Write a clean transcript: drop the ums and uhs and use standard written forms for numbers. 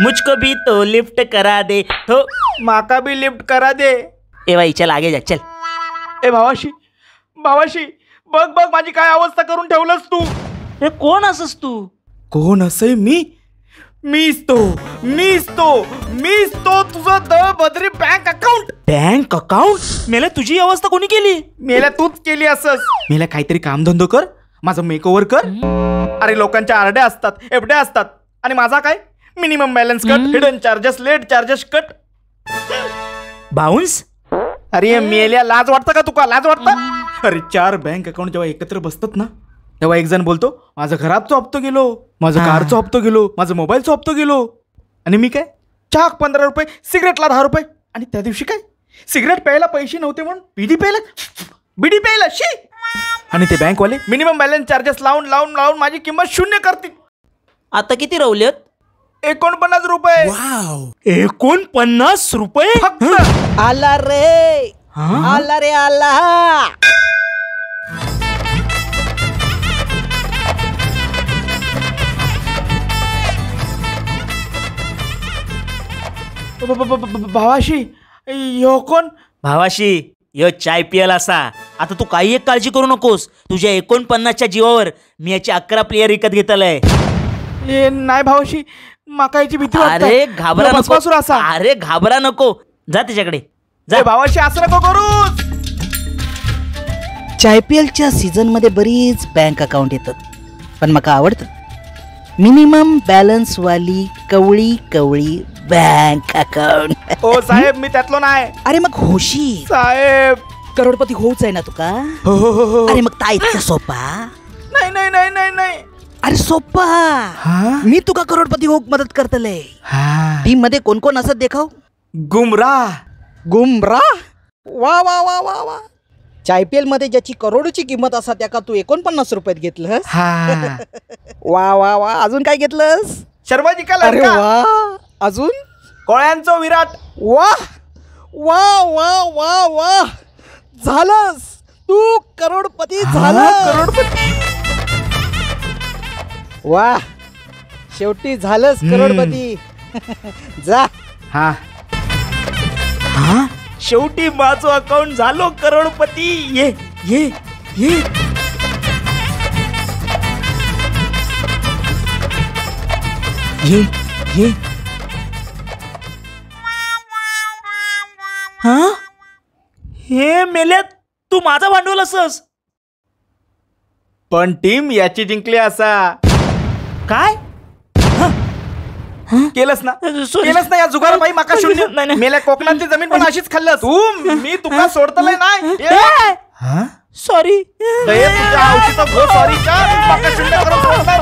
मुझको भी तो लिफ्ट करा दे, तो माका भी लिफ्ट करा दे. ए बाई चल आगे जा चल. ए भावाशी भावाशी बघ बघ माझी काय अवस्था करून ठेवलंस तू. ए कोण असस तू? कोण असे मी? मीच तो मीच तो मीच तो तुझं the Badri bank account. Bank account? मेला तुझी अवस्था कोणी केली? मेला तूच केली असस. मेला काहीतरी कामधंदो कर, माझं मेकओव्हर कर. अरे लोकांच्या आरड्या असतात, एफड्या असतात, आणि माझा काय? Minimum balance cut, hidden charges, late charges cut, bounce. अरे मेल्या लाज वाटतं का तुका? लाज वाटतं? अरे 4 बँक अकाउंट जेव्हा एकत्र बसतात ना तेव्हा एक जण बोलतो माझं घराचा हप्तो गेलो, माझं कारचा हप्तो गेलो, माझं मोबाईलचा हप्तो गेलो, आणि मी काय 4-15 रुपये, सिगरेटला 10 रुपये. आणि त्या दिवशी काय सिगरेट प्यायला पैसे नव्हते म्हणून बिडी प्यायला, बिडी प्यायला शी. आणि ते बँकवाले मिनिमम बॅलन्स चार्जेस लावून लावून लावून माझी किंमत शून्य करतील. आता किती रवलेत? 49 रुपये. 49 रुपये फक्त. आला रे आला रे आला. भावाशी यो कोण? भावाशी यो चाय पियल असा. आता तू काही एक काळजी करू नकोस, तुझ्या 49च्या जीवावर मी याचे 11 प्लेयर विकत घेतलाय. ए नाही भावाशी, माका याची भीती वाटते. अरे घाबरा नको, अरे घाबरा नको, जा त्याच्याकडे जा. भावाशी असं नको करूस. चाय पियलच्या सीझन मध्ये बरीच बँक अकाउंट येतात, पण माका आवडतं मिनिमम बॅलन्स वाली कवळी कवळी बँक अकाउंट. ओ साहेब मी त्यातलो नाही. अरे मग होशी साहेब, करोडपती होऊच आहे ना तुका? हो हो हो. अरे मग ता इतका सोपा नाही नाही नाही नाही नाही. अरे सोपा, मी तुका करोडपती होऊक मदत करतले. टीम मध्ये कोण कोण असत देखाव? गुमराह. गुमराह? वा वा वा वा वा. चायपीएल मध्ये ज्याची करोडोची किंमत असा त्याका तू 49 रुपयात घेतलंस. वा वा वा. अजून काय घेतलंस? शर्माजी का अरे वा. अजून? कोळ्यांचो विराट. वा वा वा वा वा. झालंस तू करोडपती झाला. करोडपती. वा शेवटी झालंस करोडपती. जा. हा हा शेवटी माझं अकाउंट झालो करोडपती. ये ये ये. ये ये. हा हे मेल्या तू माझा भांडवल असस. पण टीम याची जिंकली असा. काय केलंस ना? केलंस ना या जुगार बाई माका शून्य. मेल्या कोकणातली जमीन पण अशीच खाल्लं तू. मी तुका सोडतलंय नाही. सॉरी. तुझ्या आवशीचा सॉरी का माका शून्य करून सोडणार.